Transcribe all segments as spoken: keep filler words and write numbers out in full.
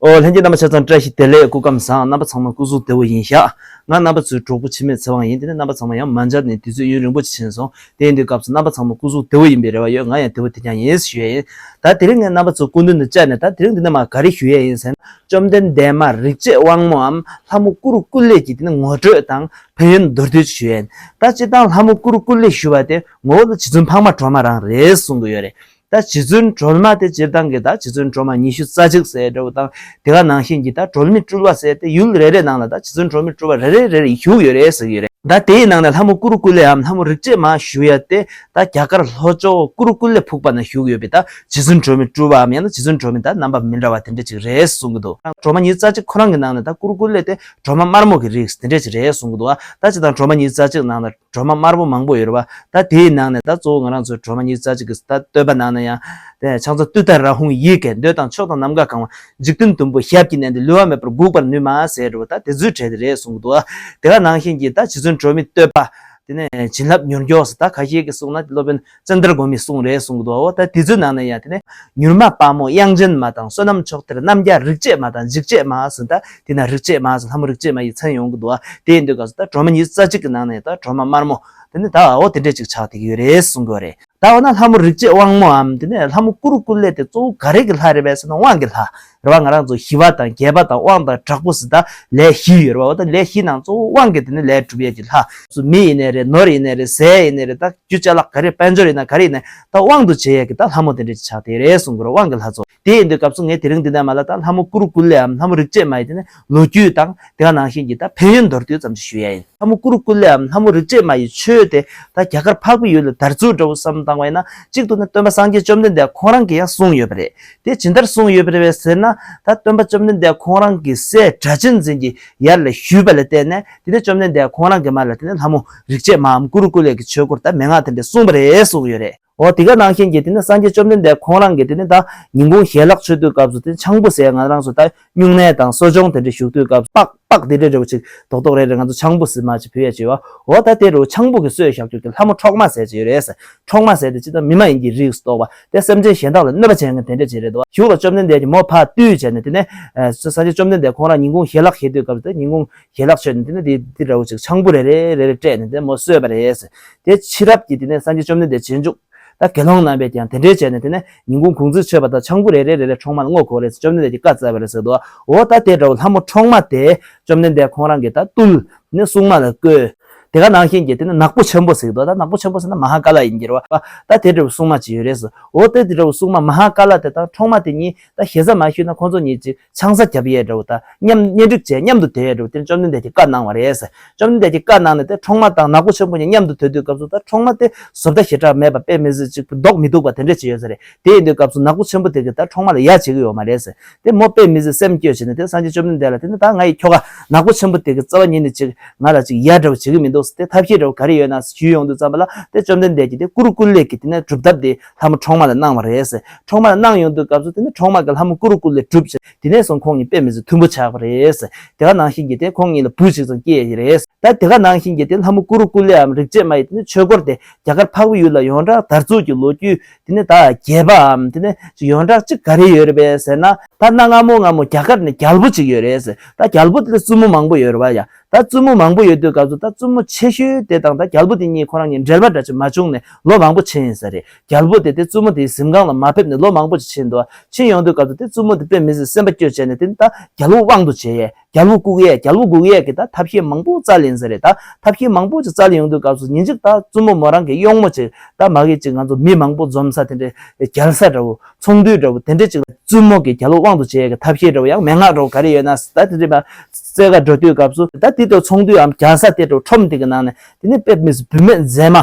ཨོ། ལྷན་རྒྱས་རྣམ་པ་ཆ་ཚང་བཀྲ་ཤིས་བདེ་ལེགས། སྐུ་ཁམས་བཟང་། རྣམ་པ་ཚང་མ་སྐུ་གཟུགས་བདེ་པོ་ཡིན་ཤག་ང་རྣམ་པ་ཚོའི་གྲོགས་པོ་འཆི་མེད་ཚེ་དབང་ཡིན། དེ་ནས་རྣམ་པ་ཚང་མ་ཡང་མ་མཇལ་ནས་དུས་ཚོད་ཡུན་རིང་པོ་ཅིག་ཕྱིན་སོང་། དེ་ཡིན་དུས་སྐབས་སུ་རྣམ་པ་ཚང་མ་སྐུ་གཟུགས་བདེ་པོ་ཡིན་པའི་རེ་བ་ཡོད། ང་ཡང་བདེ་པོ་དེ་རྐྱང་ཡིན་ཞུ་ཡ་ཡིན། ད་དེ་རིང་ངས་རྣམ་པ་ཚོ་སྐུ་མདུན་དུ་བཅར་ནས། ད་དེ་རིང་འདི་ནས་མར་ག་རེ་ཞུ་ཡ་ཡིན་ཟེར་ན། བཅོམ་ལྡན་འདས་མ་རིག་བྱེད་དབང་མོའམ་ལྷ་མོ་ཀུ་རུ་ཀུ་ལེ་གི་དེ་ནི་ངོ་སྤྲོད་དང་ཕན་ཡོན་མདོར་བསྡུས་ཞུ་ཡ་ཡིན། ད་སྤྱིར་བཏང་ལྷ་མོ་ཀུ་རུ་ཀུ་ལེ་ཞུ་བ་དེ་ངོ་བོ་ལ་རྗེ་བཙུན་འཕགས་མ་སྒྲོལ་མ་རང་རེད་གསུང་གི་ཡོད་རེད། ད་རྗེ་བཙུན་སྒྲོལ་མ་དེ་སྤྱིར་བཏང་གི་ད་རྗེ་བཙུན་སྒྲོལ་མ་ཉི་ཤུ་རྩ་གཅིག་ཟེར་འདྲ་བོ་དང་། དེ་ག་ནང་བཞིན་གྱི་ད་སྒྲོལ་མའི་སྤྲུལ་པ་ཟེར་ཏེ་ཡུལ་རེ་རེ་ནང་ལ་ད་རྗེ་བཙུན་སྒྲོལ་མའི་སྤྲུལ་པ་རེ་རེ་རེ་རེ་བཞུགས་ཡོད་རེད་ཟེར་གྱི་ཡོད་རེད། ད་དེའི་ནང་ནས་ལྷ་མོ་ཀུ་རུ་ཀུ་ལེའམ་ལྷ་མོ་རིག་བྱེད་མ་ཞུ་ཡ་དེ། ད་རྒྱ་གར་ལྷོ་ཕྱོགས་ཀུ་རུ་ཀུ་ལེ་ཕུག་པ་ན་བཞུགས་ཡོད་པའི་ད་རྗེ་བཙུན་སྒྲོལ་མའི་སྤྲུལ་པའམ་ཡང་ན་རྗེ་བཙུན་སྒྲོལ་མའི་ད་རྣམ་པ་མི་འདྲ་བ་དེ་འདྲ་ཅིག་རེད་གསུང་གི་འདུག་སྒྲོལ་མ་ཉི་ཤུ་རྩ་གཅིག་ཁོ་རང་གི་ནང་ནས་ད་ཀུ་རུ་ཀུ་ལེ་དེ་སྒྲོལ་མ་དམར་མོ་གི་རིགས་དེ་འདྲ་ཅིག་རེད་གསུང་གི་འདུག་ད་སྤྱིར་བཏང་སྒྲོལ་མ་ཉི་ཤུ་རྩ་གཅིག་ནང་ལ་སྒྲོལ་མ་དམར་པོ་མང་པོ་ཡོད་རེད་པ། ད་དེའི་ནང་ནས་ད་གཙོ་བོ་ང་རང་ཚོའི་སྒྲོལ་མ་ཉི་ཤུ་རྩ་གཅིག་གི་ད་བསྟོད་པ་ནང་ན་ཡང་། དེ་ཕྱག་འཚལ་ཏུཏྟཱ་རཱ་ཧུ་ཡི་གེ། འདོད་དང་ཕྱོགས་དང་ནམ་མཁའ་གང་བ། འཇིག་རྟེན་བདུན་པོ་ཞབས་ཀྱིས་མནན་ཏེ། བསླུ་བ་མེད་པར་འགུགས་པར་ནུས་མ་ཟེར་རེད་པ། ད་དེ་ཚོའི་གྲས་དེ་རེད་གསུང་གི་འདུག་དེ་ག་ནང་བཞིན་གྱི་ད་རྗེ་བཙུན་སྒྲོལ་མའི་བསྟོད་པ། དེ་ནས་བྱིན་རླབས་མྱུར་མགྱོགས་ཟེར། ད་ཁ་ཤས་ཀྱིས་གསུངས་ན་སློབ་དཔོན་ཙནྡྲ་གོ་མིས་གསུངས་རེད་གསུང་གི་འདུག་འོ་ད་དེ་ཚོའི་ནང་ནས་ཡང་དེ་ནས་མྱུར་མ་དཔའ་མོ་དབྱངས་ཅན་མ་དང་། བསོད་ནམས་མཆོག་གཏེར་རྣམ་རྒྱལ་རིག་བྱེད་མ་དང་། འཇིགས་བྱེད་མ་ཟེར། ད་དེ་ན་རིག་བྱེད་མ་ཟེར་ལྷ་མོ་རིག་བྱེད་མ་ཡི་མཚན་ཡོང་གི་འདུག་དེ་ཡིན་དུས་སྐབས་སུ་ད་སྒྲོལ་མ་ཉི་ཤུ་རྩ་གཅིག་གི་ནང་ནས་ད་སྒྲོལ་མ་དམར་མོ། དེ་ནི་ད་འོ་དེ་འདྲས་ཅིག་ཆགས་བསྡད་ཀྱི་ཡོད་རེད་གསུང་གི་ཡོད་རེད། ད་འོ་ན་ལྷ་མོ་རིག་བྱེད་དབང་མོའམ་དེ་ནས་ལྷ་མོ་ཀུ་རུ་ཀུ་ལེ་དེ་གཙོ་བོ་ག་རེ་གི་ལྷ་རེད་པས་ཟེར་ན་དབང་གི་ལྷ་རེད་པ། ང་རང་ཚོ་ཞི་བ་དང་རྒྱས་པ་དང་དབང་དང་དྲག་པོ་ཟེར་ད་ལས་བཞི་ཡོད་རེད་པ། འོ་ད་ལས་བཞི་ནང་གཙོ་བོ་དབང་གི་དེ་ནི་ལས་སྒྲུབ་ཡས་ཀྱི་ལྷ། མི་ཡིན་ནའི་རེད། ནོར་ཡིན་ནའི་རེད། ཟས་ཡིན་ནའི་རེད། ད་རྒྱུ་ཅ་ལག་ག་རེ་དཔལ་འབྱོར་ཡིན་ན་ག་རེ་ཡིན་ན་ད་དབང་དུ་བྱེད་ཡས་ཀྱི་ད་ལྷ་མོ་དེ་འདྲས་ཅིག་ཆགས་བསྡད་རེད་གསུང་གི་རེད། དབང་གི་ལྷ་ཚོ། དེ་ཡིན་དུས་སྐབས་སུ་ངས་དེ་རིང་འདི་ནས་མར་ལ་ད་ལྷ་མོ་ཀུ་རུ་ཀུ་ལེའམ་ལྷ་མོ་རིག་བྱེད་མ་ཡི་དེ་ནི་ལོ་རྒྱུས་དང་དེ་ག་ནང་བཞིན་གྱི་ད་ཕན་ཡོན་མདོར་བསྡུས་ཙམ་ཞིག་ཞུ་ཡ་ཡིན། ལྷ་མོ་ཀུ་རུ་ཀུ་ལེའམ་ལྷ་མོ་རིག་བྱེད་མ་ཡི་ཆོས་དེ་ད་རྒྱ་གར་འཕགས་པའི་ཡུལ་ལ་དར་ཚུལ་འདྲ་བོ་བསམ་བཏང་བ་ཡིན་ན། གཅིག་ཏུ་ནི་སྟོན་པ་སངས་རྒྱས་བཅོམ་ལྡན་འདས་ཁོང་རང་གིས་ཡང་གསུངས་ཡོད་པ་རེད། དེ་ཇི་ལྟར་གསུངས་ཡོད་པ་རེད་པས་ཟེར་ན། ད་སྟོན་པ་བཅོམ་ལྡན་འདས་ཁོང་རང་གི་སྲས་སྒྲ་གཅན་འཛིན་གྱིས་ཡར་ལ་ཞུས་པ་ལ་བརྟེན་ནས་དེ་ནས་བཅོམ་ལྡན་འདས་ཁོང་རང་གིས་མར་ལ་དེ་ནས་ལྷ་མོ་རིག་བྱེད་མའམ་ཀུ་རུ་ཀུ་ལེ་གི་ཆོས་སྐོར་ད་མན་ངག་དེ་འདྲ་གསུངས་པ་རེད་གསུངས་ཡོད་རེད། འོ་དེ་ག་ནང་བཞིན་གྱི་དེ་ནི་སངས་རྒྱས་བཅོམ་ལྡན་འདས་ཁོང་རང་གིས་དེ་ནི་ད་ཉིན་གུང་ཞལ་ལག་མཆོད་དུས་སྐབས་སུ་དེ་ཆང་བུ་ཟེར། ང་རང་ཚོ་ད་སྨྱུང་གནས་དང་གསོ་སྦྱོང་དེ་འདྲ་ཞུགས་དུས་སྐབས་སུ་པགས་པགས་དེ་འདྲ་འདྲ་བོ་ཅིག་རྡོག་རྡོག་རེ་རེ་ང་ཚོ་ཆང་བུ་ཟེར་མ་ཅིག་ཕུལ་ཡ་བྱེད་པ། འོ་ད་དེ་རུ་ཆང་བུ་གི་གསོས་བཞག་རྒྱུ་དེ་ལྷ་མོ་འཕྲོག་མ་ཟེར་ཅིག་ཡོད་རེད་ཟེར། འཕྲོག་མ་ཟེར་དེ་ཅི་ལྟར་མི་མ་ཡིན་གྱི་རིགས་སུ་གཏོགས་པ་དེ་སེམས་ཅན་གཞན་དག་ལ་གནོད་པ་བྱེད་མཁན་དེ་འདྲ་ཅིག་རེད་འདུག་གཞུག་ལ་བཅོམ་ལྡན་འདས་ཀྱིས་མོ་ཕར་བཏུལ་བྱས་ནས་དེ་ནས་སངས་རྒྱས་བཅོམ་ལྡན་འདས་ཁོང་རང་ཉིན་གུང་ཞལ་ལག་བཞེས་དུས་སྐབས་སུ་དེ་ཉིན་གུང་ཞལ་ལག་མཆོད་ནས་དེ་ནས་དེ་དེ་འདྲ་བོ་ཅིག་ཆང་བུ་རེ་རེ་རེ་རེ་སྤྲད་ནས་དེ་མོ་གསོས་པ་རེད་ཟེར། དེ་ཕྱི་རབས་ཀྱི་དེ་ནས་སངས་རྒྱས་བཅོམ་ལྡན་འདས་རྗེས་འཇུག་ད་དགེ་སློང་རྣམ་པས་ཀྱང་དེ་འདྲའི་བྱས་ནས་དེ་ནས་ཉིན་གུང་གུང་ཚིགས་མཆོད་པ་དང་ཆང་བུ་རེ་རེ་རེ་རེ་འཕྲོག་མ་ལ་བསྔོ་དགོས་རེད་ཟེར་བཅོམ་ལྡན་འདས་ཀྱིས་བཀའ་སྩལ་བ་རེད་ཟེར་འདུག་འོ་ད་དེ་འདྲ་བོ་ལྷ་མོ་འཕྲོག་མ་དེ་བཅོམ་ལྡན་འདས་ཁོང་རང་གིས་ད་བཏུལ་ནས་སྲུང་མ་ལ་བསྐོས། དེ་ག་ནང་བཞིན་གྱི་དེ་ནི་ནག་པོ་ཆེན་པོ་ཟེར་འདུག་ད་ནག་པོ་ཆེན་པོ་ཟེར་ན་མ་ཧཱ་ཀཱ་ལ་ཡིན་གྱི་རེད་བ། ད་དེ་འདྲ་བོ་སྲུང་མ་ཅིག་ཡོད་རེད་ཟེར། འོ་ད་དེ་འདྲ་བོ་སྲུང་མ་མ་ཧཱ་ཀཱ་ལ་དེ་དང་འཕྲོག་མ་དེ་གཉིས་ད་ཞེ་ས་མ་ཞུས་ན་ཁོང་ཚོ་གཉིས་ཅིག་ཆང་ས་རྒྱབ་ཡས་འདྲ་བོ་ད་མཉམ་གཉེན་སྒྲིག་བྱས་མཉམ་དུ་སྡོད་ཡས་འདྲ་བོ་དེ་བཅོམ་ལྡན་འདས་ཀྱིས་བཀའ་གནང་བ་རེད་ཟེར། བཅོམ་ལྡན་འདས་ཀྱིས་བཀའ་གནང་ནས་དེ་འཕྲོག་མ་དང་ནག་པོ་ཆེན་པོ་གཉིས་མཉམ་དུ་སྡོད་དུས་སྐབས་སུ་ད་འཕྲོག་མ་དེ་བཟོ་ལྟ་ཞེ་དྲག་མེད་པ་དཔེ་མི་སྲིད་ཅིག་མདོག་མི་སྡུག་པ་དེ་འདྲ་ཅིག་ཡོད་ས་རེད། དེ་ཡིན་དུས་སྐབས་སུ་ནག་པོ་ཆེན་པོ་དེ་གིས་ད་འཕྲོག་མ་ལ་ཡ་བྱེད་ཀྱི་ཡོད་མ་རེད་ཟེར། དེ་མོ་དཔེ་མི་སྲིད་སེམས་སྐྱོ་བྱས་ནས་དེ་སངས་རྒྱས་བཅོམ་ལྡན་འདས་ལ་དེ་ནི་ད་ང་ཡི་ཁྱོ་ག་ནག་པོ་ཆེན་པོ་དེ་གིས་རྩ་བ་ཉིད་ནས་ཅིག་ང་ལ་ཅིག་ཡ་འདྲ་བོ་བྱེད་ཀྱི་མི་འདུག་ཟེར། དེ་ཐབས་ཤེས་འདྲ་བོ་ག་རེ་ཡོད་ན་ཟེར་ཞུས་ཡོང་དུས་ཙམ་པ་ལ་དེ་བཅོམ་ལྡན་འདས་ཀྱིས་དེ་ཀུ་རུ་ཀུ་ལེ་གི་དེ་ནས་སྒྲུབ་ཐབས་དེ་ལྷ་མོ་འཕྲོག་མ་ལ་གནང་བ་རེད་ཟེར། འཕྲོག་མ་ལ་གནང་ཡོང་དུས་སྐབས་སུ་དེ་ནི་འཕྲོག་མ་གིས་ལྷ་མོ་ཀུ་རུ་ཀུ་ལེ་སྒྲུབ་བྱས། དེ་ནས་བཟུང་ཁོང་གཉིས་དཔེ་མི་སྲིད་མཐུན་པོ་ཆགས་པ་རེད། དེ་ག་ནང་བཞིན་གྱི་དེ་ཁོང་གཉིས་ལ་བུ་གཅིག་ཙམ་སྐྱེས་ཡོད་རེད། ད་དེ་ག་ནང་བཞིན་གྱི་དེ་ལྷ་མོ་ཀུ་རུ་ཀུ་ལེའམ་རིག་བྱེད་མ་ཡི་དེ་ནི་ཆོས་སྐོར་དེ་རྒྱ་གར་འཕགས་པའི་ཡུལ་ལ་ཡོངས་གྲགས་དར་ཚུལ་གྱི་ལོ་རྒྱུས་དེ་ནི་ད་རྒྱས་པའམ་དེ་ནི་ཡོངས་གྲགས་གཅིག་ག་རེ་ཡོད་རེད་པས་ཟེར་ན། ད་གནའ་སྔ་མོ་སྔ་མོ་རྒྱ་གར་ནས་རྒྱལ་པོ་གཅིག་ཡོད་རེད་ཟེར། ད་རྒྱལ་པོ་དེ་ལ་བཙུན་མོ་མང་པོ་ཡོད་རེད་བ་ཡ། ད་བཙུན་མོ་མང་པོ་ཡོད་དུས་སྐབས་སུ་ད་བཙུན་མོ་ཆེ་ཤོས་དེ་དང་ད་རྒྱལ་པོ་དེ་གཉིས་ཁོ་རང་གཉིས་འབྲེལ་བ་འདྲ་ཅིག་མ་བྱུང་ནས་ལོ་མང་པོ་ཕྱིན་ཡིན་ས་རེད། རྒྱལ་པོ་དེ་དེ་བཙུན་མོ་དེའི་གཟིམ་ཁང་ལ་མ་ཕེབས་ནས་ལོ་མང་པོ་ཅིག་ཕྱིན་འདུག་ཕྱིན་ཡོང་དུས་སྐབས་སུ་དེ་བཙུན་མོ་དེ་དཔེ་མི་སྲིད་སེམས་པ་སྐྱོ་བྱས་ནས་དེ་ནི་ད་རྒྱལ་པོ་དབང་དུ་བྱེད་ཡས། རྒྱལ་པོ་བཀུག་ཡས། རྒྱལ་པོ་བཀུག་ཡས་ཀྱི་ད་ཐབས་ཤེས་མང་པོ་བཙལ་ཡིན་ས་རེད། ད་ཐབས་ཤེས་མང་པོ་ཅིག་བཙལ་ཡོང་དུས་སྐབས་སུ་ཉིན་གཅིག་ད་བཙུན་མོ་མོ་རང་གི་གཡོག་མོ་ཅིག་ད་མ་གི་ཅིག་ང་ཚོ་མི་མང་པོ་འཛོམས་ས་དེ་འདྲའི་རྒྱལ་ས་འདྲ་བོ་ཚོང་འདུས་འདྲ་བོ་དེ་འདྲ་ཅིག་ལ་བཙུན་མོ་གི་རྒྱལ་པོ་དབང་དུ་བྱེད་ཡས་ཀྱི་ཐབས་ཤེས་འདྲ་བོ་ཡང་མན་ངག་འདྲ་བོ་ག་རེ་ཡོད་ན་ད་དེ་འདྲའི་མ་བཙལ་ག་འགྲོ་དུས་སྐབས་སུ་ད་དེ་ལྟར་ཚོང་འདུས་འམ་རྒྱལ་ས་དེ་འདྲ་བོ་ཁྲོམ་དེ་གི་ནང་ནས་དེ་ནས་དཔེ་མི་སྲིད་བུད་མེད་མཛེས་མ།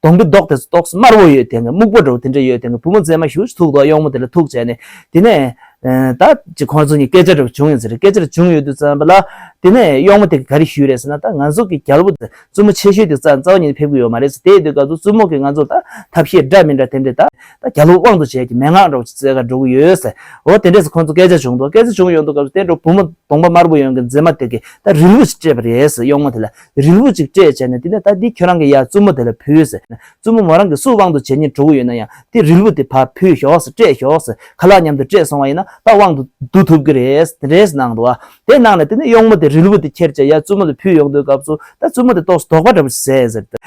གདོང་གི་མདོག་དེ་ཏོག་ཙམ་དམར་པོ་ཡོད་དེ་འདྲ་སྨུག་པོ་འདྲ་བོ་དེ་འདྲ་ཡོད་དེ་འདྲ་བུ་མོ་མཛེས་མ་ཞེ་པོ་ཅིག་ཐུག་འདུག་གཡོག་མོ་དེ་ལ་ཐུག་བྱས་ནས་དེ་ནས། ད་ཅིག་ཁོང་ཚོ་གཉིས་སྐད་ཆ་འདྲ་བྱུང་ཡོད་ཟེར། སྐད་ཆ་འདྲ་བྱུང་ཡོད་དུས་ཙམ་པ་ལ་ དེ་ནས་གཡོག་མོ་དེ་གིས་ག་རེ་ཞུས་རེད་ཟེར་ན། ད་ང་ཚོ་གི་རྒྱལ་པོ་དེ་བཙུན་མོ་ཆེ་ཤོས་དེ་རྩ་རྩ་བ་ཉིད་ནས་ཕེབས་ཀྱི་ཡོད་མ་རེད་ཟེར། དེ་ཡིན་དུས་སྐབས་སུ་བཙུན་མོ་གིས་ང་ཚོ་ད་ཐབས་ཤེས་འདྲ་མི་འདྲ་དེ་འདྲས་ད་ད་རྒྱལ་པོ་དབང་དུ་བྱས་ཀྱི་མན་ངག་འདྲ་བོ་ཅིག་བཙལ་ག་འགྲོ་གི་ཡོད་ཟེར། འོ་དེ་འདྲས་སུ་ཁོང་ཚོ་སྐད་ཆ་བྱུང་འདུག་སྐད་ཆ་བྱུང་ཡོང་དུས་སྐབས་སུ་དེ་འདྲ་བུ་མོ་གདོང་པ་དམར་པོ་ཡོད་མཁན་མཛེས་མ་དེ་གིས་ད་རིལ་བུ་ཞིག་སྤྲད་པ་རེད་ཟེར། གཡོག་མོ་དེ་ལ་རིལ་བུ་ཞིག་སྤྲད་བྱས་ནས་དེ་ནས་ད་འདི་ཁྱོད་རང་གིས་ཡར་བཙུན་མོ་དེ་ལ་ཕུལ་ཟེར། བཙུན་མོ་མོ་རང་གིས་སུ་དབང་དུ་བྱེད་སྙིང་འདོད་ཀྱི་ཡོད་ན་ཡང་དེ་རིལ་བུ་དེ་ཕར་ཕུལ་ཤོག་ཟེར། སྤྲད་ཤོག་ཟེར། ཁ་ལག་མཉམ་དུ་སྤྲད་སོང་བ་ཡིན་ན་ད་དབང་དུ་བསྡུ་ཐུབ་ཀྱི་རེད། དེ་འདྲས་གནང་འདུག་བ། དེ་གནང་ནས་དེ་ནས་གཡོག་མོ་དེ་རིལ་བུ་དེ་ཁྱེར་བྱས་ཡར་བཙུན་མོ་ལ་ཕུལ་ཡོང་དུས་སྐབས་སུ་ད་བཙུན་མོ་དེ་ཏོག་ཙམ་དོགས་པ་འདྲ་བོ་ཞིག་ཟ་ཟེར་ཏེ།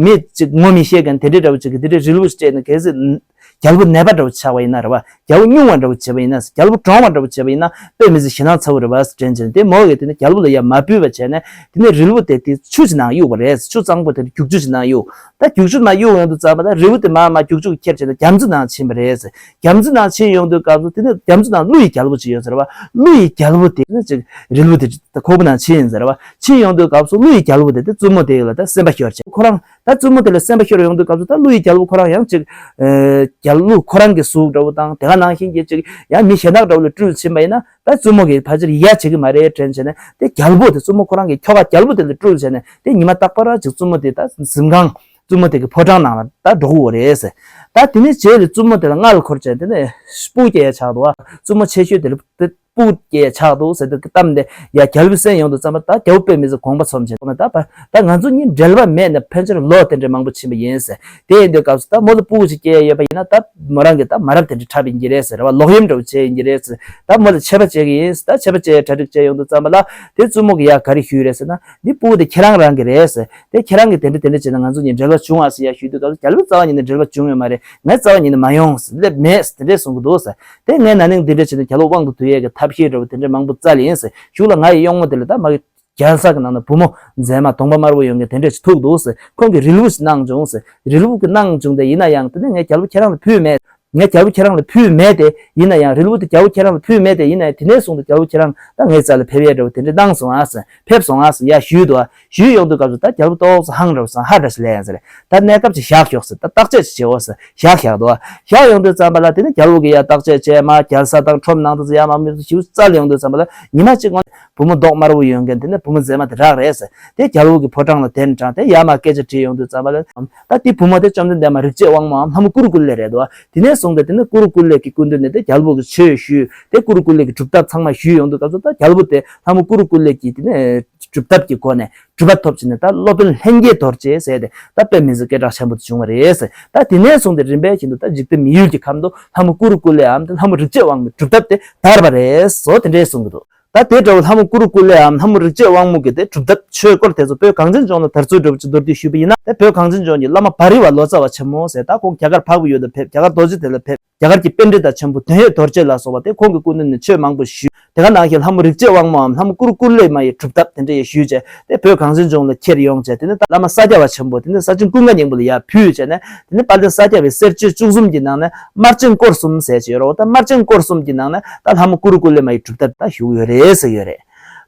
མི་གཅིག་ངོ་མི་ཤེས་མཁན་དེ་འདྲས་འདྲ་བོ་གཅིག་གིས་དེ་འདྲས་རིལ་བུ་ཞིག་སྤྲད་ནས། གལ་སྲིད་རྒྱལ་པོ་ནད་པ་འདྲ་བོ་ཆགས་པ་ཡིན་ན་རེད་བ། རྒྱལ་པོ་སྙུང་བ་འདྲ་བོ་བྱས་པ་ཡིན་ན། རྒྱལ་པོ་གྲོངས་པ་འདྲ་བོ་བྱས་པ་ཡིན་ན་དཔེ་མི་སྲིད་ཞེད་སྣང་ཚ་བོ་རེད་བ་ཟེར་དྲན་བྱས་ནས། དེ་མོ་གིས་དེ་ནས་རྒྱལ་པོ་ལ་ཡར་མ་ཕུལ་བ་བྱས་ནས་དེ་ནས་རིལ་བུ་དེ་དེ་ཆུ་ཅིག་ནང་གཡུགས་པ་རེད། ཆུ་གཙང་པོ་དེ་རྒྱུག་ཆུ་ཅིག་ནང་གཡུགས། ད་རྒྱུག་ཆུ་ནང་གཡུགས་ཡོང་དུས་ཙམ་པ་ད་རིལ་བུ་དེ་མར་མར་རྒྱུག་ཆུ་གིས་ཁྱེར་བྱས་ནས་རྒྱ་མཚོ་ནང་ཕྱིན་པ་རེད། རྒྱ་མཚོ་ནང་ཕྱིན་ཡོང་དུས་སྐབས་སུ་དེ་ནས་རྒྱ་མཚོ་ནང་ཀླུ་ཡི་རྒྱལ་པོ་ཅིག་ཡོད་ཟེར་བ། ཀླུ་ཡི་རྒྱལ་པོ་དེ་ནི་ཅིག་རིལ་བུ་དེ་ད་ཁོག་པ་ནང་ཕྱིན་ཡིན་ཟེར་བ། ཕྱིན་ཡོང་དུས་སྐབས་སུ་ཀླུ་ཡི་རྒྱལ་པོ་དེ་དེ་བཙུན་མོ་དེ་ལ་ད་སེམས་པ་ཤོར་བྱས། ཁོ་རང་ད་བཙུན་མོ་དེ་ལ་སེམས་པ་ཤོར་ཡོང་དུས་སྐབས་སུ་ད་ཀླུ་ཡི་རྒྱལ་པོ་ཁོ་རང་ཡང་ཅིག་ཨེ་རྒྱལ་ཀླུ་ཁོ་རང་གི་གཟུགས་འདྲ་བོ་དང་དེ་ག་ནང་བཞིན་གྱི་ཅིག་ཡང་མི་གཞན་དག་འདྲ་བོ་ལ་སྤྲུལ་ཕྱིན་པ་ཡིན་ན་ད་བཙུན་མོ་གིས་ཕལ་ཆེར་ཡ་བྱེད་ཀྱི་མ་རེད་དྲན་བྱས་ནས། དེ་རྒྱལ་པོ་དེ་བཙུན་མོ་ཁོ་རང་གི་ཁྱོ་ག་རྒྱལ་པོ་དེ་ལ་སྤྲུལ་བྱས་ནས་དེ་ཉི་མ་རྟག་པར་ཅིག་བཙུན་མོ་དེ་ད་གཟིམ་ཁང་བཙུན་མོ་དེ་གི་ཕོ་བྲང་ནང་ལ་ད་འགྲོ་གི་ཡོད་རེད་ཟེར། ད་དེ་ནས་རྗེས་ལ་བཙུན་མོ་དེ་ལ་མངལ་འཁོར་བྱས། དེ་ནས་སྤུ་སྐྱེས་ཆགས་འདུག་བ། བཙུན་མོ་ཆེ་ཤོས་དེ་ལ་དེ་སྤུ་སྐྱེས་ཆགས་འདུག་ཟེར་དུས་གཏམ་དེ་ཡ་རྒྱལ་པོ་གསན་ཡོང་དུས་ཙམ་པ་ད་རྒྱལ་པོ་དཔེ་མི་སྲིད་དགོངས་པ་ཚོམ་བྱས། ད་ད་ང་ཚོ་གཉིས་འབྲེལ་བ་མེད་ནས་ཕལ་ཆེར་ལོ་དེ་འདྲའི་མང་པོ་ཕྱིན་པ་ཡིན་ཟེར། དེ་ཡིན་དུས་སྐབས་སུ་ད་མོ་ལ་སྤུ་གུ་ཅིག་སྐྱེས་ཡོད་པ་ཡིན་ན་ད་མོ་རང་གི་ད་མ་རབས་དེ་འདྲ་འཁྲབ་ཡིན་གྱི་རེད་ཟེར་བ། ལོག་གཡེམ་འདྲ་བོ་བྱས་ཡིན་གྱི་རེད་ཟེར། ད་མོ་ལ་ཆད་པ་བཅད་ཀྱི་ཡིན་ཟེར། ད་ཆད་པ་བཅད་གྲ་སྒྲིག་བྱས་ཡོང་དུས་ཙམ་པ་ལ་དེ་བཙུན་མོ་གིས་ཡ་ག་རེ་ཞུས་རེད་ཟེར་ན། འདི་སྤུ་གུ་དེ་ཁྱེད་རང་རང་གི་རེད་ཟེར། དེ་ཁྱེད་རང་གིས་དེ་འདྲ་དེ་འདྲ་བྱས་ན་ང་ཚོ་གཉིས་འབྲེལ་བ་བྱུང་ཨ་ཟེར་ཡ་ཞུས་དུས་སྐབས་སུ་རྒྱལ་པོ་རྩ་བ་ཉིད་ནས་འབྲེལ་བ་བྱུང་ཡོད་མ་རེད། ངས་རྩ་བ་ཉིད་ནས་མ་ཡོང་ཟེར། སླེབས་མེད་ཟེར་དེ་འདྲས་གསུང་གི་འདུག་ཟེར། དེ་ངས་ན་ནིང་འདི་འདྲས་བྱས་ནས་རྒྱལ་པོ་དབང་དུ་བསྡུ་ཡས་ཀྱི་ཐབས་ཤེས་འདྲ་བོ་དེ་འདྲས་མང་པོ་བཙལ་ཡིན་ཟེར། གཞུག་ལ་ང་ཡི་གཡོག་མོ་དེ་ལ་ད་མ་གི་རྒྱལ་ས་གི་ནང་ན་བུ་མོ་མཛེས་མ་གདོང་པ་དམར་པོ་ཡོད་མཁན་དེ་འདྲས་ཅིག་ཐུག་འདུག་ཟེར། ཁོང་གིས་རིལ་བུ་ཞིག་གནང་བྱུང་ཟེར། རིལ་བུ་གི་གནང་བྱུང་སྟེ་ཡིན་ན་ཡང་དེ་ནས་ངས་རྒྱལ་པོ་ཁྱེད་རང་ལ་ཕུལ་མེད། ངས་རྒྱལ་པོ་ཁྱེད་རང་ལ་ཕུལ་མེད་དེ། ཡིན་ན་ཡང་རིལ་བུ་དེ་རྒྱལ་པོ་ཁྱེད་རང་ལ་ཕུལ་མེད་དེ། ཡིན་ན་ཡང་དེ་ནས་བཟུང་སྟེ་རྒྱལ་པོ་ཁྱེད་རང་ད་ངའི་རྩ་ལ་ཕེབས་ཡས་འདྲ་བོ་དེ་འདྲས་གནང་སོང་ཨ་ཟེར། ཕེབས་སོང་ཨ་ཟེར་ཡ་ཞུས་འདུག་ཨ། ཞུས་ཡོང་དུས་སྐབས་སུ་ད་རྒྱལ་པོ་ཏོག་ཙམ་ཧང་འདྲ་བོ་སོང་། ཧ་འདྲ་ཞིག་ལབ་ཡ་ཟེར། ད་གནས་སྐབས་ཅིག་བཞག་ཤོག་ཟེར། ད་བརྟག་དཔྱད་ཅིག་བྱེད་འོ་ཟེར། བཞག་བཞག་འདུག་ཨ། བཞག་ཡོང་དུས་ཙམ་པ་ལ་དེ་ནས་རྒྱལ་པོ་གིས་ཡ་བརྟག་དཔྱད་བྱས། མ་རྒྱལ་ས་དང་ཁྲོམ་ནང་དུ་ཡ་མ་མི་ཚོ་ཞིབ་བཙལ་ཡོང་དུས་ཙམ་པ་ལ་ཉི་མ་གཅིག་སྔོན་བུ་མོ་མདོག་དམར་པོ་ཡོད་མཁན་དེ་ནས་བུ་མོ་མཛེས་མ་དེ་རག་རེད་ཟེར། དེ་རྒྱལ་པོ་གི་ཕོ་བྲང་ལ་གདན་དྲངས་ཏེ་ཡར་མར་སྐད་ཆ་དྲིས་ཡོང་དུས་ཙམ་པ་ལ། ད་དེ་བུ་མོ་དེ་བཅོམ་ལྡན་འདས་མ་རིག་བྱེད་དབང་མོའམ་ལྷ་མོ་ཀུ་རུ་ཀུ་ལེ་རེད་འདུག་བ། དེ་ནས་བཟུང་སྟེ་དེ་ནས་ཀུ་རུ་ཀུ་ལེ་གི་སྐུ་མདུན་ནས་དེ་རྒྱལ་པོ་གི་ཆོས་ཞུས། དེ་ཀུ་རུ་ཀུ་ལེ་གི་སྒྲུབ་ཐབས་ཚང་མ་ཞུས་ཡོང་དུས་སྐབས་སུ་ད་རྒྱལ་པོ་དེ་ལྷ་མོ་ཀུ་རུ་ཀུ་ལེ་གི་དེ་ནས་སྒྲུབ་ཐབས་ཀྱི་སྒོ་ནས་གྲུབ་པ་ཐོབ་ཕྱིན་ནས། ད་སློབ་དཔོན་ལྷན་སྐྱེས་རྡོ་རྗེ་ཟེར་དེ་ད་དཔེ་མི་སྲིད་སྐད་གྲགས་ཆེན་པོ་དེ་བྱུང་བ་རེད་ཟེར། ད་དེ་ནས་བཟུང་སྟེ་རིམ་པས་བཞིན་དུ་ད་འཇིག་རྟེན་མི་ཡུལ་གྱི་ཁམས་སུ་ལྷ་མོ་ཀུ་རུ་ཀུ་ལེའམ་དེ་ལྷ་མོ་རིག་བྱེད་དབང་མོའི་སྒྲུབ་ཐབས་དེ་དར་བ་རེད་ཟེར་དེ་འདྲས་གསུང་གི་འདུག་ད་དེ་འདྲ་བོ་ལྷ་མོ་ཀུ་རུ་ཀུ་ལེའམ་ལྷ་མོ་རིག་བྱེད་དབང་མོ་གི་དེ་སྒྲུབ་ཐབས་ཆོས་སྐོར་དེ་ཚོ་བོད་གངས་ཅན་ལྗོངས་ལ་དར་ཚུལ་འདྲ་བོ་ཅིག་མདོར་བསྡུས་ཞུས་པ་ཡིན་ན། དེ་བོད་གངས་ཅན་ལྗོངས་ཀྱི་བླ་མ་བ་རི་བ་ལོ་ཙཱ་བ་ཆེན་མོ་ཟེར། ད་ཁོང་རྒྱ་གར་འཕགས་པའི་ཡུལ་ལ་ཕེབས། རྒྱ་གར་རྡོ་རྗེ་གདན་ལ་ཕེབས། རྒྱ་གར་གྱི་པཎྜི་ཏ་ཆེན་པོ་དོན་ཡོད་རྡོ་རྗེ་ལ་སོགས་པ་དེ་ཁོང་གི་སྐུ་མདུན་ནས་ཆོས་མང་པོ་ཞུས། དེ་ག་ནང་བཞིན་ལྷ་མོ་རིག་བྱེད་དབང་མོའམ་ལྷ་མོ་ཀུ་རུ་ཀུ་ལེ་མ་ཡི་སྒྲུབ་ཐབས་དེ་འདྲ་ཡང་ཞུས་བྱས། དེ་བོད་གངས་ཅན་ལྗོངས་ལ་ཁྱེར་ཡོང་བྱས། དེ་ནས་ད་བླ་མ་ས་སྐྱ་བ་ཆེན་པོ་དེ་ནས་ས་ཆེན་ཀུན་དགའ་སྙིང་པོ་ལ་ཡར་ཕུལ་བྱས་ནས། དེ་ནས་དཔལ་ལྡན་ས་སྐྱ་པའི་གསེར་ཆོས་བཅུ་གསུམ་གྱི་ནང་ནས་དམར་ཆེན་སྐོར་གསུམ་ཟེར་གྱི་ཡོད་རེད། འོ་ད་དམར་ཆེན་སྐོར་གསུམ་གྱི་ནང་ནས་ད་ལྷ་མོ་ཀུ་རུ་ཀུ་ལེ་མ་ཡི་སྒྲུབ་ཐབས་ད་བཞུགས་ཡོད་རེད་ཟེར་ཡོད་རེད།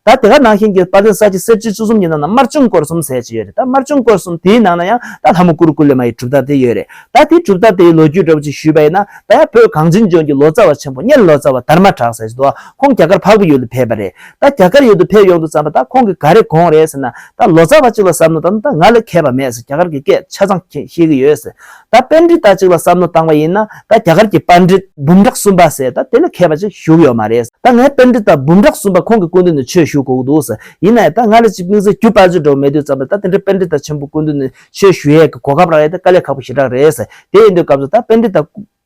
ད་དེ་ག་ནང་བཞིན་གྱི་དཔལ་ལྡན་ས་སྐྱའི་གསེར་ཆོས་བཅུ་གསུམ་གྱི་ནང་ན་དམར་ཆེན་སྐོར་གསུམ་ཟེར་གྱི་ཡོད་རེད། ད་དམར་ཆེན་སྐོར་གསུམ་དེའི་ནང་ན་ཡང་ད་ལྷ་མོ་ཀུ་རུ་ཀུ་ལེ་མ་ཡི་སྒྲུབ་ཐབས་དེ་ཡོད་རེད། ད་དེའི་སྒྲུབ་ཐབས་དེའི་ལོ་རྒྱུས་འདྲ་བོ་ཅིག་ཞུས་པ་ཡིན་ན། ད་ཡང་བོད་གངས་ཅན་ལྗོངས་ཀྱི་ལོ་ཙཱ་བ་ཆེན་པོ་གཉན་ལོ་ཙཱ་བ་དྷརྨ་གྲགས་ཟེར་གྱི་འདུག་ཁོང་རྒྱ་གར་འཕགས་པའི་ཡུལ་ལ་ཕེབས་པ་རེད། ད་རྒྱ་གར་ཡུལ་དུ་ཕེབས་ཡོང་དུས་ཙམ་པ་ད་ཁོང་གིས་ག་རེ་དགོངས་རེད་ཟེར་ན། ད་ལོ་ཙཱ་བ་གཅིག་ལ་བསམ་བློ་བཏང་ན་ད་ང་ལས་མཁས་པ་མེད་ཟེར། རྒྱ་གར་གྱི་སྐད་ཆ་ཚང་ཤེས་ཀྱི་ཡོད་ཟེར། ད་པཎྜི་ཏ་གཅིག་ལ་བསམ་བློ་བཏང་བ་ཡིན་ན། ད་རྒྱ་གར་གྱི་པཎྜི་ཏ་འབུམ་ཕྲག་གསུམ་པ་ཟེར་ད་དེ་ལས་མཁས་པ་ཅིག་བཞུགས་ཡོད་མ་རེད། ད་ངས་པཎྜི་ཏ་འབུམ་ཕྲག་གསུམ་པ་ཁོང་གི་སྐུ་མདུན་ནས་ཆོས་ཞུ་དགོས་ཀྱི་འདུག་ཟེར། ཡིན་ན་ཡང་ད་ང་ལ་ཅིག་དམིགས་བསལ་རྒྱུ་དཔལ་འབྱོར་འདྲ་བོ་མེད་དུས་ཙམ་པ་ད་དེ་འདྲའི་པཎྜི་ཏ་ཆེན་པོ་སྐུ་མདུན་ནས་ཆོས་ཞུ་ཡས་ཀྱི་གོ་སྐབས་རག་ཡས་ད་དཀའ་ལས་ཁག་པོ་ཞེ་དྲག་རེད་ཟེར། དེ་ཡིན་དུས་སྐབས་སུ་ད་པཎྜི་ཏ་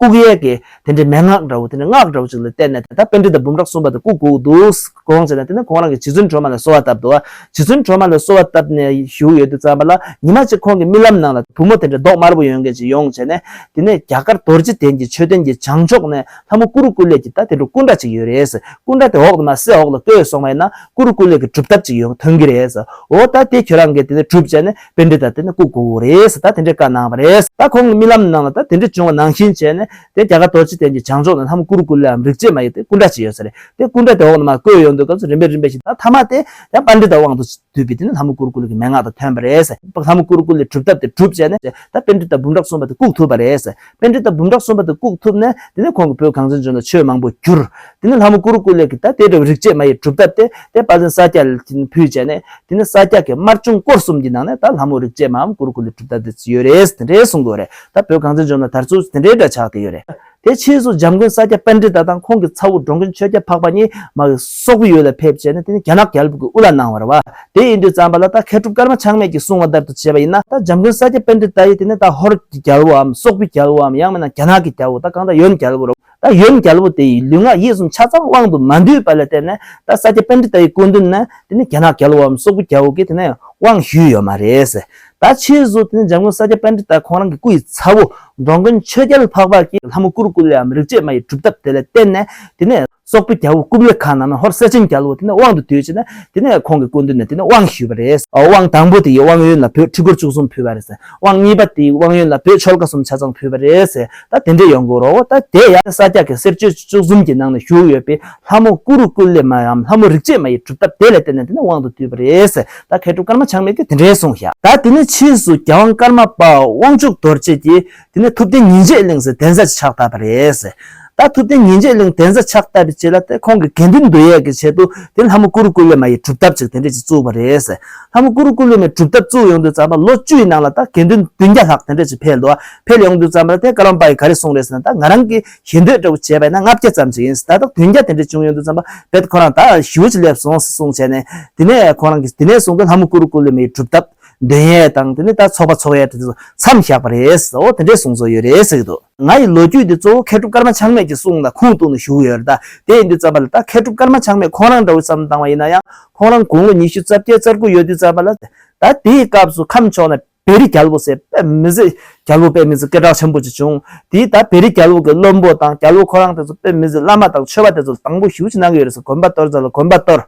བཀུག་ཡས་ཀྱི་དེ་འདྲའི་མན་ངག་འདྲ་བོ་དེ་འདྲའི་སྔགས་འདྲ་བོ་ཅིག་ལ་བརྟེན་ནས་ད་པཎྜི་ཏ་འབུམ་ཕྲག་གསུམ་པ་དེ་བཀུག་དགོས་ཀྱི་འདུག་དགོངས་བྱས་ནས། དེ་ནས་ཁོང་རང་གིས་རྗེ་བཙུན་སྒྲོལ་མ་ལ་གསོལ་བ་བཏབ་འདུག་བ། རྗེ་བཙུན་སྒྲོལ་མ་ལ་གསོལ་བ་བཏབ་ནས་བཞུགས་ཡོད་དུས་ཙམ་པ་ལ་ཉི་མ་གཅིག་ཁོང་གི་རྨི་ལམ་ནང་ལ་བུ་མོ་དེ་འདྲའི་མདོག་དམར་པོ་ཡོད་མཁན་ཅིག་ཡོང་བྱས་ནས། དེ་ནས་རྒྱ་གར་རྡོ་རྗེ་གདན་གྱི་མཆོད་རྟེན་གྱི་བྱང་ཕྱོགས་ནས་ལྷ་མོ་ཀུ་རུ་ཀུ་ལེ་གྱི་ད་དེ་འདྲ་སྐུ་འདྲ་ཅིག་ཡོད་རེད་ཟེར། སྐུ་འདྲ་དེ་འོག་ཏུ་མར་སའི་འོག་ལ་བརྐོས་སོང་བ་ཡིན་ན་ཀུ་རུ་ཀུ་ལེ་གི་སྒྲུབ་ཐབས་ཅིག་ཡོང་ཐོན་གྱི་རེད་ཟེར། འོ་ད་དེ་ཁྱོད་རང་གིས་དེ་ནས་སྒྲུབ་བྱས་ནས་པཎྜི་ཏ་དེ་ནས་བཀུག་དགོས་རེད་ཟེར། ད་དེ་འདྲའི་བཀའ་གནང་བ་རེད། ད་ཁོང་གི་རྨི་ལམ་ནང་ལ་ད་དེ་འདྲ་བྱུང་བ་ནང་བཞིན་བྱས་ནས། དེ་རྒྱ་གར་རྡོ་རྗེ་གདན་གྱི་བྱང་ཕྱོགས་ནས་ལྷ་མོ་ཀུ་རུ་ཀུ་ལེའམ་རིག་བྱེད་མ་ཡི་དེ་སྐུ་འདྲ་ཅིག་ཡོད་ས་རེད། དེ་སྐུ་འདྲ་དེ་འོག་ནས་མར་བརྐོས་ཡོང་དུས་སྐབས་སུ་རིམ་པས་རིམ་པས་ཤིག་ད་མཐའ་མ་དེ་ཡང་པཎྜི་ཏ་དབང་དུ་ བསྡུས་པའི་དེ་ནི་ལྷ་མོ་ཀུ་རུ་ཀུ་ལེ་གི་མན་ངག་དང་མཐུན་པ་རེད། ལྷ་མོ་ཀུ་རུ་ཀུ་ལེའི་སྒྲུབ་ཐབས་དེ་བསྒྲུབས་བྱས་ནས་ད་པཎྜི་ཏ་འབུམ་ཕྲག་གསུམ་པ་དེ་བཀུག་ཐུབ་པ་རེད། པཎྜི་ཏ་འབུམ་ཕྲག་གསུམ་པ་དེ་བཀུག་ཐུབ་ནས་དེ་ནས་ཁོང་གིས་བོད་གངས་ཅན་ལྗོངས་ལ་ཆོས་མང་པོ་བསྒྱུར། དེ་ནས་ལྷ་མོ་ཀུ་རུ་ཀུ་ལེ་གིས་ད་དེ་འདྲ་བའི་རིག་བྱེད་མ་ཡི་སྒྲུབ་ཐབས་དེ་དེ་དཔལ་ལྡན་ས་སྐྱ་ལ་ཕུལ་བྱས་ནས། དེ་ནས་ས་སྐྱ་གི་དམར་ཆུང་སྐོར་གསུམ་གྱི་ནང་ནས་ད་ལྷ་མོ་རིག་བྱེད་མའམ་ཀུ་རུ་ཀུ་ལེའི་སྒྲུབ་ཐབས་དེ་ཡོད་རེད། དེ་འདྲའི་གསུང་གི་ཡོད་རེད། ད་བོད་གངས་ཅན་ལྗོངས་ལ་དར་ཚུལ་དེ་འདྲའི་འདྲ་ཆགས་བསྡད་ཡོད་རེད། དེ་ཕྱིས་སུ་འཇམ་མགོན་ས་སྐྱ་པཎྜི་ཏ་དང་ཁོང་གི་ཚ་བོ་འགྲོ་མགོན་ཆོས་རྒྱལ་འཕགས་པ་གཉིས་མ་གི་སོག་པོའི་ཡུལ་ལ་ཕེབས་བྱས་ནས་དེ་ནས་རྒྱ་ནག་རྒྱལ་པོ་གི་དབུ་བླ་གནང་བ་རེད་བ། དེ་ཡིན་དུས་ཙམ་པ་ལ་ད་མཁས་གྲུབ་ཀརྨ་ཆགས་མེད་ཀྱིས་གསུངས་པ་ལྟར་དུ་བྱས་པ་ཡིན་ན། ད་འཇམ་མགོན་ས་སྐྱ་པཎྜི་ཏ་ཡིས་དེ་ནས་ད་ཧོར་གྱི་རྒྱལ་པོའམ་སོག་པོའི་རྒྱལ་པོའམ་ཡང་མིན་ན་རྒྱ་ནག་གི་རྒྱལ་པོ། ད་གང་ལྟར་ཡོན་རྒྱལ་པོ་རེད། ད་ཡོན་རྒྱལ་པོ་དེ་ཡི་ལུས་ངག་ཡིད་གསུམ་ཆ་ཚང་དབང་དུ་མ་འདུས་པ་ལ་བརྟེན་ནས། ད་ས་སྐྱ་པཎྜི་ཏ་ཡི་སྐུ་མདུན་ན་དེ་ནས་རྒྱ་ནག་རྒྱལ་པོའམ་སོག་པོ་རྒྱལ་པོ་གིས་དེ་ནས་དབང་ཞུས་ཡོད་མ་རེད། ད་ཕྱིས་སུ་དེ་ནས་འཇམ་མགོན་ས་སྐྱ་པཎྜི་ཏ་ཁོང་རང་གི་སྐུ་ཡི་ཚ་བོ་འགྲོ་མགོན་ཆོས་རྒྱལ་འཕགས་པ་གིས་ལྷ་མོ་ཀུ་རུ་ཀུ་ལེའམ་རིག་བྱེད་མ་ཡི་སྒྲུབ་ཐབས་དེ་ལ་བརྟེན་ནས། དེ་ནས་སོག་པོའི་རྒྱལ་པོ་ཀུབ་ལེ་ཁཱན་ནམ་ཧོར་སེ་ཆེན་རྒྱལ་པོ་དེ་ནས་དབང་དུ་བསྡུས་བྱས་ནས། དེ་ནས་ཁོང་གི་སྐུ་མདུན་ནས་དེ་ནས་དབང་ཞུས་པ་རེད། དབང་དང་པོ་དེ་ཡི་དབང་ཡོན་ལ་བོད་ཁྲི་སྐོར་བཅུ་གསུམ་ཕུལ་བ་རེད། དབང་གཉིས་པ་དེའི་དབང་ཡོན་ལ་བོད་ཆོལ་ཁ་གསུམ་ཆ་ཚང་ཕུལ་བ་རེད་ཟེར། ད་དེ་འདྲས་ཡོང་གི་ཡོད་རེད། ད་དེ་ཡང་ས་སྐྱ་གི་གསེར་ཆོས་བཅུ་གསུམ་གྱི་ནང་ནས་བཞུགས་ཡོད་པའི་ལྷ་མོ་ཀུ་རུ་ཀུ་ལེ་མའམ་ལྷ་མོ་རིག་བྱེད་མ་ཡི་སྒྲུབ་ཐབས་དེ་ལ་བརྟེན་ནས་དེ་ནས་དབང་དུ་བསྡུས་པ་རེད་ཟེར། ད་མཁས་གྲུབ་ཀརྨ་ཆགས་མེད་ཀྱིས་དེ་འདྲས་གསུངས་བཞག་ད་དེ་ནས་ཕྱིས་སུ་རྒྱལ་དབང་ཀརྨ་པ་དབང་ཕྱུག་རྡོ་རྗེ་གིས་དེ་ནས་ཐུབ་བསྟན་ཉིན་བྱེད་གླིང་ཟེར་གདན་ས་ཅིག་ཕྱག་བཏབ་པ་རེད་ཟེར། ད་ཐུབ་བསྟན་ཉིན་བྱེད་གླིང་གདན་ས་ཕྱག་བཏབ་པའི་རྗེས་ལ་དེ་ཁོང་གི་དགེ་འདུན་འདུ་ཡས་ཀྱི་ཆེད་དུ་དེ་ལྷ་མོ་ཀུ་རུ་ཀུ་ལེ་མ་ཡི་སྒྲུབ་ཐབས་ཅིག་དེ་འདྲས་ཅིག་བཙུགས་པ་རེད་ཟེར། ལྷ་མོ་ཀུ་རུ་ཀུ་ལེ་མའི་སྒྲུབ་ཐབས་བཙུགས་ཡོང་དུས་ཙམ་པ་ལོ་བཅུའི་ནང་ལ་ད་དགེ་འདུན་བདུན་བརྒྱ་ལྷག་དེ་འདྲས་ཅིག་འཕེལ་འདུག་ཕེལ་ཡོང་དུས་ཙམ་པ་ལ་དེ་ཀརྨ་པ་ཡིས་ག་རེ་གསུངས་རེད་ཟེར་ན། ད་ང་རང་གི་ཞེ་འདོད་འདྲ་བོ་བྱས་པ་ཡིན་ན་ལྔ་བརྒྱ་ཙམ་ཅིག་ཡིན་ཟེར། ད་ད་བདུན་བརྒྱ་དེ་འདྲས་བྱུང་ཡོང་དུས་ཙམ་པ་བེད་ཁོ་རང་ད་ཞེ་པོ་ཅིག་སླེབས་སོང་ཟེར་གསུངས་བྱས་ནས། དེ་ནས་ཁོ་རང་གིས་དེ་ནས་བཟུང་སྟེ་ལྷ་མོ་ཀུ་རུ་ཀུ་ལེ་མའི་སྒྲུབ་ཐབས་འདོན་ཡས་དང་དེ་ནས་ད་ཚོགས་པ་འཚོགས་ཡས་དེ་ཚོ་མཚམས་བཞག་པ་རེད། འོ་དེ་འདྲས་གསུངས་སོ་ཡོད་རེད་ཟེར་གྱི་འདུག་ང་ཡི་ལོ་རྒྱུས་འདི་གཙོ་བོ་མཁས་གྲུབ་ཀརྨ་ཆགས་མེད་ཀྱི་གསུང་ལ་ཁུངས་གཏུགས་ནས་ཞུ་གི་ཡོད་རེད། ད་དེ་ཡིན་དུས་ཙམ་པ་ལ་ད་མཁས་གྲུབ་ཀརྨ་ཆགས་མེད་ཁོང་རང་འདྲ་བོ་བསམ་བློ་བཏང་བ་ཡིན་ན་ཡང་། ཁོང་རང་དགུང་ལོ་ཉི་ཤུ་རྩ་བརྒྱད་རྩ་དགུ་ཡོད་དུས་ཙམ་པ་ལ། ད་དེའི་སྐབས་སུ་ཁམས་ཕྱོགས་ནས་བེ་རི་རྒྱལ་པོ་ཟེར་དཔེ་མི་སྲིད་རྒྱལ་པོ་དཔེ་མི་སྲིད་སྐད་གྲགས་ཆེན་པོ་ཅིག་བྱུང་། དེས་ད་བེ་རི་རྒྱལ་པོ་གི་བློན་པོ་དང་རྒྱལ་པོ་ཁོ་རང་དེ་ཚོ་དཔེ་མི་སྲིད་བླ་མ་དང་ཆོས་པ་དེ་ཚོ་ལ་དང་པོ་ཞེ་པོ་ཅིག་གནང་གི་ཡོད་རེད་ཟེར། དགོན་པ་གཏོར་ཟེར་ལ་དགོན་པ་གཏོར།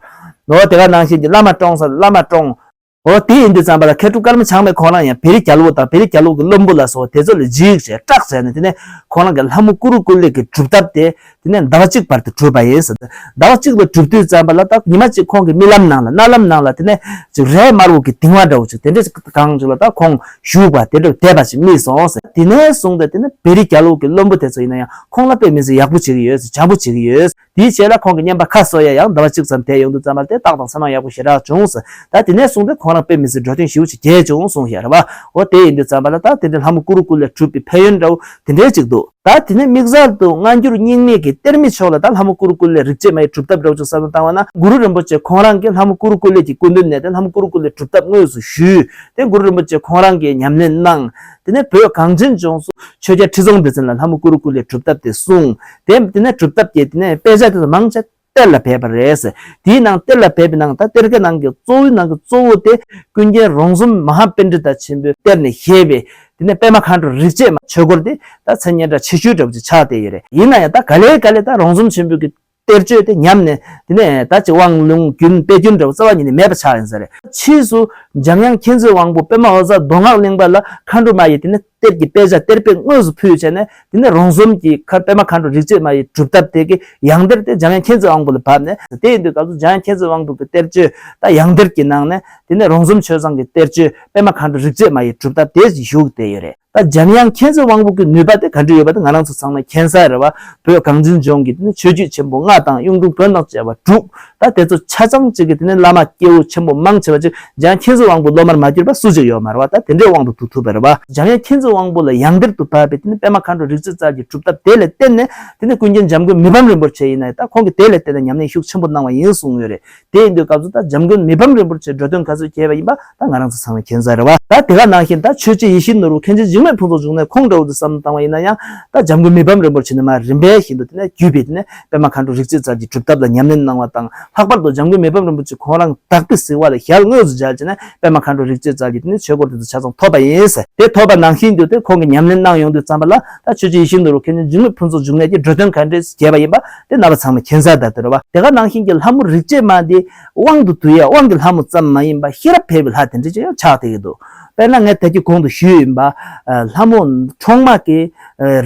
འོ་དེ་ག་ནང་བཞིན་གྱི་བླ་མ་བཀྲོངས་ཟེར་ལ་བླ་མ་བཀྲོངས། འོ་དེ་ཡིན་དུས་ཙམ་པ་ལ་མཁས་གྲུབ་ཀརྨ་ཆགས་མེད་ཁོང་རང་ཡང་བེ་རི་རྒྱལ་པོ་དང་བེ་རི་རྒྱལ་པོ་གི་བློན་པོ་ལ་སོགས་དེ་ཚོ་ལ་འཇིགས་བྱས་སྐྲག་བྱས་ནས། དེ་ནས་ཁོང་རང་གི་ལྷ་མོ་ཀུ་རུ་ཀུ་ལེ་གི་སྒྲུབ་ཐབས་དེ་དེ་ནས་ཟླ་བ་གཅིག་བར་དུ་བསྒྲུབས་པ་ཡིན་ཟེར། ཟླ་བ་གཅིག་ལ་བསྒྲུབས་དུས་ཙམ་པ་ལ་ད་ཉི་མ་གཅིག་ཁོང་གི་རྨི་ལམ་ནང་ལ་རྨི་ལམ་ནང་ལ་དེ་ནས་ཅིག་རས་དམར་པོ་གི་གདིང་བ་འདྲ་བོ་ཅིག་དེ་འདྲ་ཅིག་གང་ཅིག་ལ་ད་ཁོང་བཞུགས་པ་དེ་འདྲ་བསྡད་པ་ཞིག་རྨིས་སོང་ཟེར། དེ་ནས་བཟུང་སྟེ་དེ་ནས་བེ་རི་རྒྱལ་པོ་གི་བློན་པོ་དེ་ཚོ་ཡིན་ན་ཡང་ཁོང་ལ་དཔེ་མི་སྲིད་ཡག་པོ་བྱེད་ཀྱི་ཡོད་ཟེར། བྱམས་པོ་བྱེད་ཀྱི་ཡོད། དེའི་རྗེས་ལ་ཁོང་གི་བསྙེན་པ་ཁ་གསོ་ཡས་ཡང་ཟླ་བ་གཅིག་ཙམ་བསྡད་ཡོང་དུས་ཙམ་པ་ལ་དེ་རྟགས་དང་སེམས་སྣང་ཡག་པོ་ཞེ་དྲག་བྱུང་ཟེར། ད་དེ་ནས་བཟུང་སྟེ་ཁོང་རང་དཔེ་མི་སྲིད་འགྲོ་དོན་ཞེ་པོ་ཅིག་རྒྱས་བྱུང་གསུངས་བཞག་རེད་བ། འོ་དེ་ཡིན་དུས་ཙམ་པ་ལ་ད་དེ་འདྲའི་ལྷ་མོ་ཀུ་རུ་ཀུ་ལེ་སྒྲུབ་པའི་ཕན་ཡོན་འདྲ་བོ་དེ་འདྲའི་ཅིག་འདུག་ད་དེ་ནས་དམིགས་བསལ་དུ་སྔ་འགྱུར་རྙིང་མའི་གི་གཏེར་མའི་ཕྱོགས་ལ་ད་ལྷ་མོ་ཀུ་རུ་ཀུ་ལེ་རིག་བྱེད་མ་ཡི་སྒྲུབ་ཐབས་འདྲ་བོ་ཅིག་བསམ་བློ་བཏང་བ་ན། གུ་རུ་རིན་པོ་ཆེ་ཁོང་རང་གིས་ལྷ་མོ་ཀུ་རུ་ཀུ་ལེ་གི་སྐུ་མདུན་ནས་དེ་ལྷ་མོ་ཀུ་རུ་ཀུ་ལེ་སྒྲུབ་ཐབས་དངོས་སུ་ཞུས། དེ་གུ་རུ་རིན་པོ་ཆེ་ཁོང་རང་གིས་ཉམས་ལེན་གནང་། དེ་ནས་བོད་གངས་ཅན་ལྗོངས་སུ་ཆོས་རྒྱལ་ཁྲི་སྲོང་ལྡེ་བཙན་ལ་ལྷ་མོ་ཀུ་རུ་ཀུ་ལེ་སྒྲུབ་ཐབས་དེ་གསུངས། དེ་དེ་ནས་སྒྲུབ་ཐབས་ཀྱི་དེ་ནས་དཔེ་ཆ་དེ་ཚོ་མང་ཆེ་གཏེར་ལ་སྦས་པ་རེད། དེའི་ནང་གཏེར་ལ་སྦས་པའི་ནང་ད་གཏེར་ཁའི་ནང་གི་གཙོ་བོའི་ནང་གི་གཙོ་བོ་དེ་ཀུན་མཁྱེན་རོང་ཟོམ་མ་ཧཱ་པཎྜི་ཏ་ཆེན་པོས་གཏེར་ནས་བཞེས་པའི་དེ་ནས་པདྨ་མཁའ་འགྲོ་རིག་བྱེད་མ་ཆོས་སྐོར་དེ་ད་མཚན་སྙན་གྲགས་ཆེ་ཤོས་འདྲ་བོ་ཅིག་ཆགས་བསྡད་ཡོད་རེད། ཡིན་ན་ཡང་ད་ག་ལེ་ག་ལེ་ད་རོང་ཟོམ་ཆེན་པོའི་གི་གཏེར་ཆོས་དེ་ཉམས་ནས་དེ་ནས་ད་ཅིག་དབང་ལུང་རྒྱུན་དཔེ་རྒྱུན་འདྲ་བོ་རྩ་བ་ཉིད་ནས་མེད་པ་ཆགས་ཡིན་ས་རེད། ཕྱིས་སུ་འཇམ་དབྱངས་མཁྱེན་བརྩེ་དབང་པོ་པདྨ་ཨོ་རྩ་མདོ་སྔགས་གླིང་པ་ལ་མཁའ་འགྲོ་མ་ཡི་དེ་ནས་གཏེར་གྱི་དཔེ་ཆ་གཏེར་དཔེ་དངོས་སུ་ཕུལ་བྱས་ནས། དེ་ནས་རོང་ཟོམ་གྱི་མཁར་པདྨ་མཁའ་འགྲོ་རིག་བྱེད་མ་ཡི་སྒྲུབ་ཐབས་དེ་གི་ཡང་གཏེར་དེ་འཇམ་དབྱངས་མཁྱེན་བརྩེ་དབང་པོ་ལ་བབས་ནས། དེ་ཡིན་དུས་སྐབས་སུ་འཇམ་དབྱངས་མཁྱེན་བརྩེ་དབང་པོ་གི་གཏེར་ཆོས་ད་ཡང་གཏེར་གྱི་ནང་ནས་དེ་ནས་རོང་ཟོམ་ཆོས་ཚང་གི་གཏེར་ཆོས་པདྨ་མཁའ་འགྲོ་རིག་བྱེད་མ་ཡི་སྒྲུབ་ཐབས་དེ་བཞུགས་བསྡད་ཡོད་རེད། ད་འཇམ་དབྱངས་མཁྱེན་བརྩེ་དབང་པོ་གི་ནུས་པ་དེ་ག་འདྲ་ཡོད་པ་དེ་ང་རང་ཚོ་ཚང་མས་མཁྱེན་གསལ་རེད་བ། བོད་གངས་ཅན་ལྗོངས་ཀྱི་དེ་ནས་ཆོས་བརྒྱུད་ཆེན་པོ་ལྔ་དང་གཡུང་དྲུང་བོན་དང་བཅས་པ་དྲུག་ད་དེ་ཚོ་ཆ་ཚང་གཅིག་གི་དེ་ནས་བླ་མ་སྐྱེ་བོ་ཆེན་པོ་མང་ཆེ་བ་ཅིག་འཇམ་དབྱངས་མཁྱེན་བརྩེ་དབང་པོ་སློབ་མར་མ་གྱུར་པ་སུ་ཅིག་ཡོད་མ་རེད་བ། ད་དེ་འདྲའི་དབང་དུ་བསྡུ་ཐུབ་པ་རེད་བ། འཇམ་དབྱངས་མཁྱེན་བརྩེ་དབང་པོ་ལ་ཡང་གཏེར་དུ་བབས་པའི་དེ་ནི་པདྨ་མཁའ་འགྲོ་རིག་བྱེད་རྩལ་གྱི་སྒྲུབ་ཐབས་དེ་ལ་བརྟེན་ནས། དེ་ནི་ཀུན་མཁྱེན་འཇམ་མགོན་མི་ཕམ་རིན་པོ་ཆེ་ཡིན་ན་ད་ཁོང་གིས་དེ་ལ་བརྟེན་ནས་ཉམས་ལེན་ཤུགས་ཆེན་པོ་གནང་བ་ཡིན་གསུངས་ཡོད་རེད། དེ་ཡིན་དུས་སྐབས་སུ་ད་འཇམ་མགོན་མི་ཕམ་རིན་པོ་ཆེ་འགྲོ་དོན་ག་ཚོད་བྱས་པ་ཡིན་པ་ད་ང་རང་ཚོ་ཚང་མས་མཁྱེན་གསལ་རེད་བ། ད་དེ་ག་ནང་བཞིན་ད་ཆོས་རྗེ་ཡིད་བཞིན་ནོར་བུ་མཁན་ཆེན་འཇིགས་མེད་ཕུན་ཚོགས་འབྱུང་གནས་ཁོང་འདྲ་བོ་དེ་བསམ་བློ་བཏང་བ་ཡིན་ན་ཡང་། ད་འཇམ་མགོན་མི་ཕམ་རིན་པོ་ཆེ་ནས་མར་རིམ་པས་བཞིན་དུ་དེ་ནས་བརྒྱུད་པའི་དེ་ནས་པདྨ་མཁའ་འགྲོ་རིག་བྱེད་རྩལ་གྱི་སྒྲུབ་ཐབས་ལ་ཉམས་ལེན་གནང་བ་དང་། ལྷག་པར་དུ་འཇམ་མགོན་མི་ཕམ་རིན་པོ་ཆེ་ཁོང་རང་དག་པའི་གཟིགས་པ་ལ་ཞལ་དངོས་སུ་མཇལ་བྱས་ནས་པདྨ་མཁའ་འགྲོ་རིག་བྱེད་རྩལ་གྱི་དེ་ནས་ཆོས་སྐོར་དེ་ཚོ་ཆ་ཚང་ཐོབ་པ་ཡིན་ཟེར། དེ་ཐོབ་པ་ནང་བཞིན་དུ་དེ་ཁོང་གིས་ཉམས་ལེན་གནང་ཡོང་དུས་ཙམ་པ་ལ་ད་ཆོས་རྗེ་ཡིད་བཞིན་ནོར་བུ་མཁན་ཆེན་འཇིགས་མེད་ཕུན་ཚོགས་འབྱུང་གནས་ཀྱིས་འགྲོ་དོན་ག་འདྲས་བྱས་པ་ཡིན་པ་དེ་རྣམ་པ་ཚང་མས་མཁྱེན་གསལ་ལྟར་དུ་རེད་བ། དེ་ག་ནང་བཞིན་གྱི་ལྷ་མོ་རིག་བྱེད་མ་དེ་དབང་དུ་བསྡུ་ཡས་དབང་གི་ལྷ་མོ་ཙམ་མ་ཡིན་པ་ཤེས་རབ་འཕེལ་བའི་ལྷ་དེ་འདྲས་ཅིག་ཡང་ཆགས་བསྡད་ཀྱི་འདུག་དཔེར་ན་ངས་ད་གིན་གོང་དུ་ཞུས་ཡིན་པ། ལྷ་མོ་འཕྲོག་མ་གི་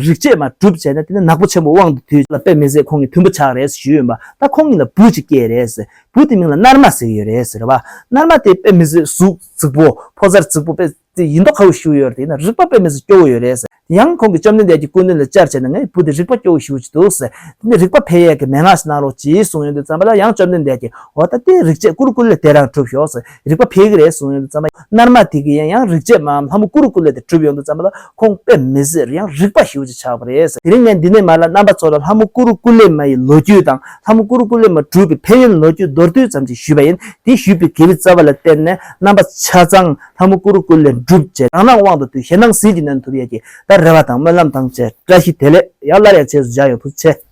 རིག་བྱེད་མ་གྲུབ་བྱས་ན་དེ་ནི་ནག་པོ་ཆེན་པོ་དབང་དུ་དུས་ལ་དཔེ་མི་སྲིད་ཁོང་གི་མཐུན་པོ་ཆགས་རེད་ཞུས་ཡིན་པ། ད་ཁོང་གཉིས་ལ་བུ་ཅིག་སྐྱེས་རེད། བུ་དེ་མིང་ལ་མནར་མ་ཟེར་གྱི་ཡོད་རེད་ཟེར་བ། མནར་མ་དེ་དཔེ་མི་སྲིད་གཟུགས་རྫིག་པོ་ཕོ་གསར་རྫིག་པོ་དཔེ་དེ་ཡིན་མདོག་ཁ་པོ་ཞིག་ཡོད་རེད། ཡིན་ན་རིག་པ་དཔེ་མི་སྲིད་སྐྱོ་བོ་ཡོད་རེད། ཡང་ཁོང་གིས་བཅོམ་ལྡན་འདས་ཀྱི་སྐུ་མདུན་ལ་བཅར་བྱས་ན་ངའི་བུ་དེ་རིག་པ་སྐྱོ་བོ་ཞིག་འདུག་ཟེར། དེ་ནི་རིག་པ་འཕེལ་ཡས་ཀྱི་མན་ངག་ཞིག་གནང་རོགས་གྱིས་གསུངས་ཡོང་དུས་ཙམ་པ་ལ། ཡང་བཅོམ་ལྡན་འདས་ཀྱིས་འོ་ད་དེ་རིག་བྱེད་ཀུ་རུ་ཀུ་ལེ་དེ་རང་གྲུབ་ཤོག་ཟེར། རིག་པ་འཕེལ་གི་རེད་གསུངས་ཡོང་དུས་ཙམ་པ། མནར་མ་དེ་གིས་ཡང་ཡང་རིག་བྱེད་མའམ་ལྷ་མོ་ཀུ་རུ་ཀུ་ལེ་དེ་གྲུབ་ཡོང་དུས་ཙམ་པ་ལ་ཁོང་དཔེ་མི་སྲིད་ཡང་རིག་པ་ཞེ་པོ་ཅིག་ཆགས་པ་རེད་ཟེར། དེ་རིང་ངས་འདི་ནས་མར་ལ་རྣམ་པ་ཚོ་ལ་ལྷ་མོ་ཀུ་རུ་ཀུ་ལེ་མ་ཡི་ལོ་རྒྱུས་དང་ལྷ་མོ་ཀུ་རུ་ཀུ་ལེ་མ་གྲུབ་པའི་ཕན་ཡོན་ལོ་རྒྱུས་མདོར་བསྡུས་ཙམ་ཞིག་ཞུས་པ་ཡིན། དེ་ཞུས་པའི་དགེ་བའི་རྩ་བ་ལ་བརྟེན་ནས་རྣམ་པ་ཆ་ཚང་ལྷ་མོ་ཀུ་རུ་ཀུ་ལེ་འགྲུབ་བྱས། རང་སྣང་དབང་དུ་དུས་གཞན་སྣང་ཟིལ་གྱིས་གནོན་ཐུབ་ཡས་ཀྱི་ད་རེ་བ་དང་སྨོན་ལམ་དང་བཅས་བཀྲ་ཤིས་བདེ་ལེགས། ཡང་སླར་ཡང་རྗེས་སུ་མཇལ་ཡོང་། ཐུགས་རྗེ་ཆེ།